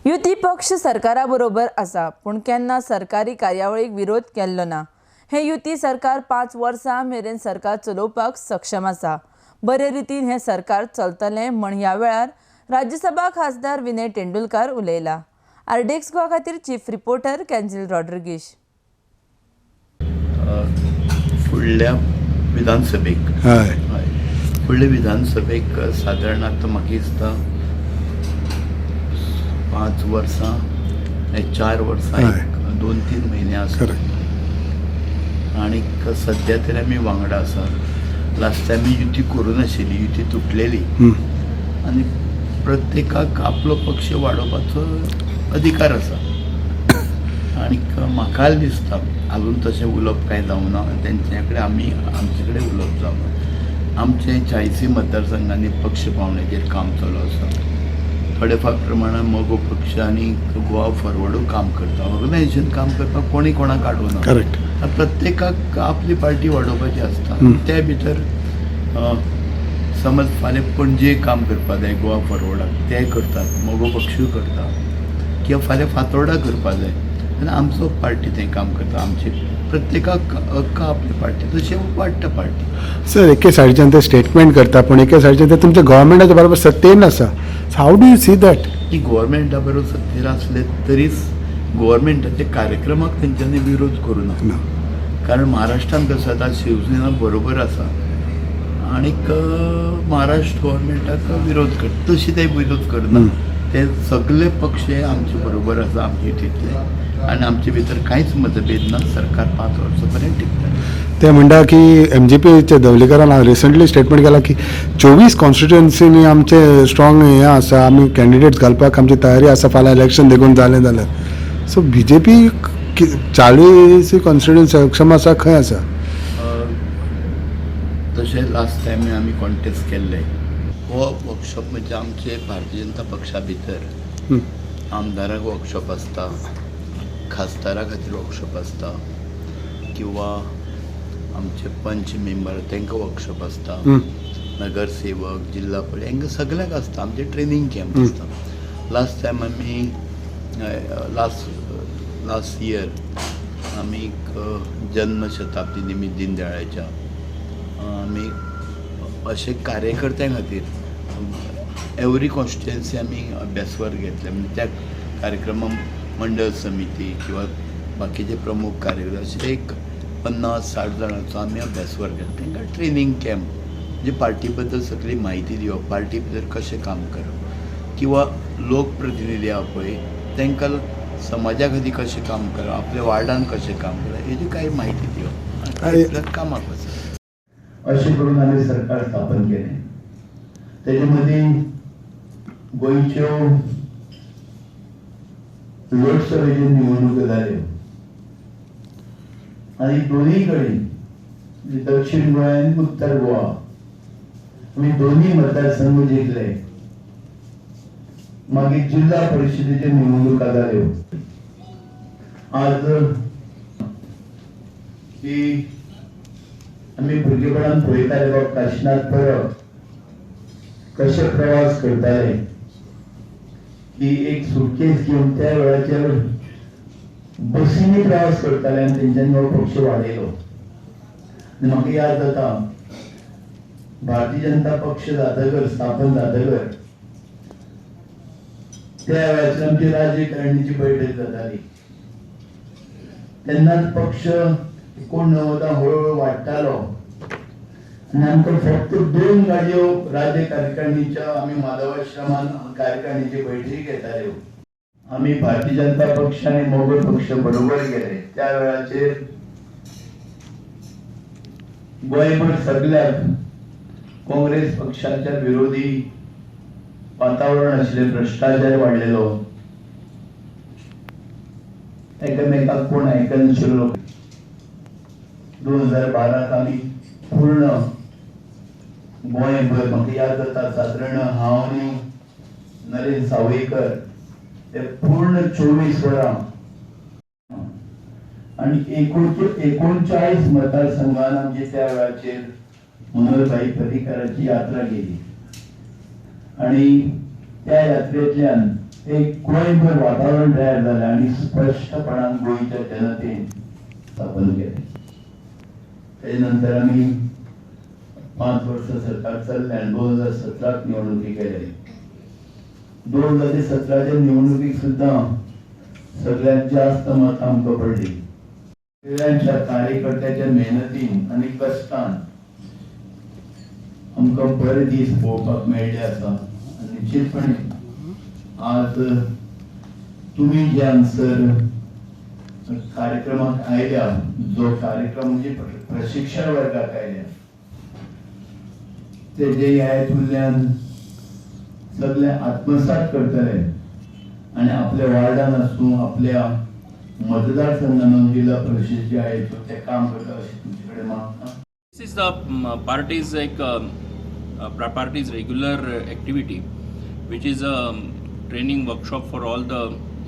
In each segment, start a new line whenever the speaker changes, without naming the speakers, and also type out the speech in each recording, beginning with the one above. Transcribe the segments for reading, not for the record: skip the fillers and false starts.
युती पक्ष सरकारा बरोबर आसा, पूण केन्ना सरकारी कार्यावळीक विरोध केल्लो ना. हे युती सरकार 5 वर्सां मेरेन सरकार चलोवपाक सक्षम आसा. बरे रितीन हे सरकार चलतलें म्हण ह्या वेळार राज्यसभा खासदार विनय तेंडुलकार उलयला. आरडीएक्स गोवा खातीर चीफ रिपोर्टर कॅन्झील रॉड्रिगीश.
फुडल्या विधानसभेक,
हय,
हय, फुडल्या विधानसभेक सादारण आतां म्हाका दिसता 5 वर्सां नाही 4 वर्सां, एक 2-3 म्हयने आसा. आनीक सद्या तरी आमी वांगडा आसा. लास्ट टायम युती करूं नाशिल्ली, युती तुटलेली आनी प्रत्येकाक आपलो पक्ष वाडोवपाचो अधिकार आसा. आनीक म्हाका दिसता आजून तशें उलोवप कांय जावना तेंचे कडेन, आमी आमचे कडेन उलोवप जावना. आमचे 40 मतदारसंघांनी पक्ष पावण्याचेर काम चालू आसा. थोडे फार प्रमाणान मगो पक्ष आनी गोवा फॉरवर्डूय काम करता. ऑर्गनायझेशन काम करपाक कोणी कोणाक आडोवना. प्रत्येकाक आपली पार्टी वाडोवपाची आसता. ते भितर समज फाल्यां पणजे काम करपाक जाय गोवा फॉरवर्डाक, ते करतात, मगो पक्षूय करता, किंवा फाल्यां फातोर्डा करपाक जाय जाल्यार आमचो पार्टी थंय काम करता. आमची प्रत्येकाक हक्क आपली पार्टी तशें वाडटा पार्टी.
सर, एके सायडीच्यान ते स्टेटमेंट करता, पूण एके सायडीच्यान ते तुमच्या गव्हर्मेंटाच्या बरोबर सत्तेन आसा. How do you see that?
की गव्हर्मेंटा बरोबर सत्तेर आसले तरीच गव्हर्मेंटाच्या कार्यक्रमाक तेंच्यांनी विरोध करूं ना. कारण महाराष्ट्रान कसं आतां शिवसेना बरोबर आसा आनीक महाराष्ट्र गव्हर्मेंटाक विरोध करता, तशी ते विरोध करना. ते सगळे पक्ष हे आमचे बरोबर आसा, आमचे युतींतले, आनी आमचे भितर कांयच मतभेद ना. सरकार 5 वर्सां पर्यंत टिकता.
ते म्हणटा की एमजीपीचे धवलीकरान रिसंटली स्टेटमेंट केला की 24 कॉन्स्टिट्युएन्सीनी आमचे स्ट्रॉंग हें आसा, आमी कॅन्डिडेट्स घालपाक आमची तयारी आसा फाल्यां इलेक्शन देखून जालें जाल्यार. सो बीजेपी 40 कॉन्स्टिट्युएन्सी सक्षम आसा, खंय आसा?
तशें लास्ट टायम आमी कॉन्टेस्ट केल्ले. हो वर्कशॉप म्हणजे आमचे भारतीय जनता पक्षा भितर आमदाराक वर्कशॉप आसता, खासदारा खातीर वर्कशॉप आसता, किंवा आमचे पंच मेंबर तांकां वर्कशॉप आसता, नगरसेवक, जिल्हा परिशद हांकां सगळ्यांक आसता. आमचे ट्रेनींग कॅम्प आसता. लास्ट टायम आमी लास्ट लास्ट इयर आमी जन्मशताब्दी निमित्त दीनदयाळाच्या आमी अशे कार्यकर्त्यां खातीर एवरी कॉन्स्टिट्युएन्सी आमी अभ्यास वर्ग घेतले. म्हणजे त्या कार्यक्रमाक मंडळ समिती किंवा बाकीचे प्रमुख कार्यकर्ते अशे एक 50-60 जाणांचो आमी अभ्यास वर्ग घेतला. तांकां ट्रेनींग कॅम्प म्हणजे पार्टी बद्दल सगळी म्हायती दिवप, पार्टी भितर कशें काम करप, किंवा लोकप्रतिनिधी आहा पळय तांकां समाजा खातीर कशें काम करप, आपल्या वार्डान कशें काम करप, हेजी कांय म्हायती दिवप आनी कामाक वचप. अशें करून आमी सरकार स्थापन केलें. तेजे मदीं गोंयच्यो लोकसभेच्यो निवडणुको जाल्यो आनी दोनूय कडेन, दक्षिण गोवा आनी उत्तर गोवा, आमी दोनूय मतदारसंघ जिखले. मागीर जिल्हा परिशदेच्यो निवडणुका जाल्यो. आज की आमी भुरगेपणान पळयताले बाबा काशिनाथ परब कशे प्रवास करताले, की एक सुटकेस घेवन त्या वेळाचेर बसींनी प्रवास करताले आनी तेंच्यांनी हो पक्ष वाडयलो. आनी म्हाका याद जाता, भारतीय जनता पक्ष जातकर, स्थापन जातकर, त्या वेळाचेर आमची राज्यकारणीची बैठक जाताली. तेन्नाच पक्ष 89 हळूहळू वाडटालो आनी आमकां फक्त 2 गाडयो राज्य कार्यकारिणीच्या आमी माधवाश्रमान कार्यकारिणीची बैठकी घेताल्यो. आमी भारतीय जनता पक्ष आनी मगो पक्ष बरोबर गेले. त्या वेळाचेर गोंयभर सगळ्याक काँग्रेस पक्षाच्या विरोधी वातावरण आशिल्लें, भ्रश्टाचार वाडलेलो, एकामेकाक कोण आयकनाशिल्लो. 2012 आमी पूर्ण गोंयभर, म्हाका याद जाता, सादारण हांव आनी नरेंद्र सावयकर ते पूर्ण 24 वरां आनी 39 मतदारसंघान आमची त्या वेळाचेर मनोहरभाई पर्रीकाराची यात्रा गेली आनी त्या यात्रेंतल्यान एक गोंयभर वातावरण तयार जालें आनी स्पश्टपणान गोंयच्या जनतेन स्थापन केलें. तेजे नंतर आमी 5 वर्सां सरकार चल्लें आनी 2017 निवडणुकी केले. 2017 निवडणुकीक सुद्दां सगळ्यात जास्त मतां आमकां पडली. सगळ्यांच्या कार्यकर्त्याच्या मेहनतीन आनी कश्टान आमकां बरे दीस पळोवपाक मेळ्ळे आसा. आनी निश्चितपणे आज तुमी जे हांगसर कार्यक्रमाक आयल्या, जो कार्यक्रम म्हणजे प्रशिक्षण वर्गाक आयल्या, तेजे ह्या हितूंतल्यान सगळे आत्मसात करतले आनी आपल्या वार्डान आसूं, आपल्या मतदारसंघान, जिल्हा परिषद जे आहे ते काम करता अशें तुमचे कडेन मागता.
This is the party's एक party's regular activity, which is a training workshop for all the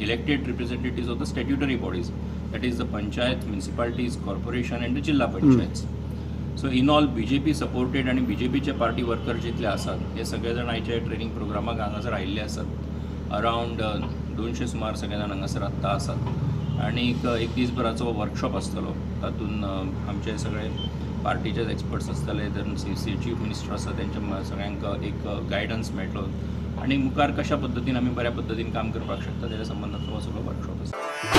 elected representatives of the statutory bodies, that is the panchayat, municipalities, corporation and the jilla panchayats. So in all BJP supported आणि बीजेपीचे party worker जितले आसात, हे सगळे जाण आयच्या training प्रोग्रामाक हांगासर आयिल्ले आसात. अरावंड 200 सुमार सगळे जाण हांगासर आत्तां आसात आनी एक दीसभराचो वर्कशॉप आसतलो. तातूंत आमचे सगळे पार्टीचेच एक्सपर्ट्स आसतले, तर सी चीफ मिनिस्टर आसा, तेंच्या सगळ्यांक एक गायडन्स मेळटलो आनी मुखार कशा पद्दतीन आमी बऱ्या पद्दतीन काम करपाक शकता तेच्या संबंदांतलो हो सगळो वर्कशॉप आसा.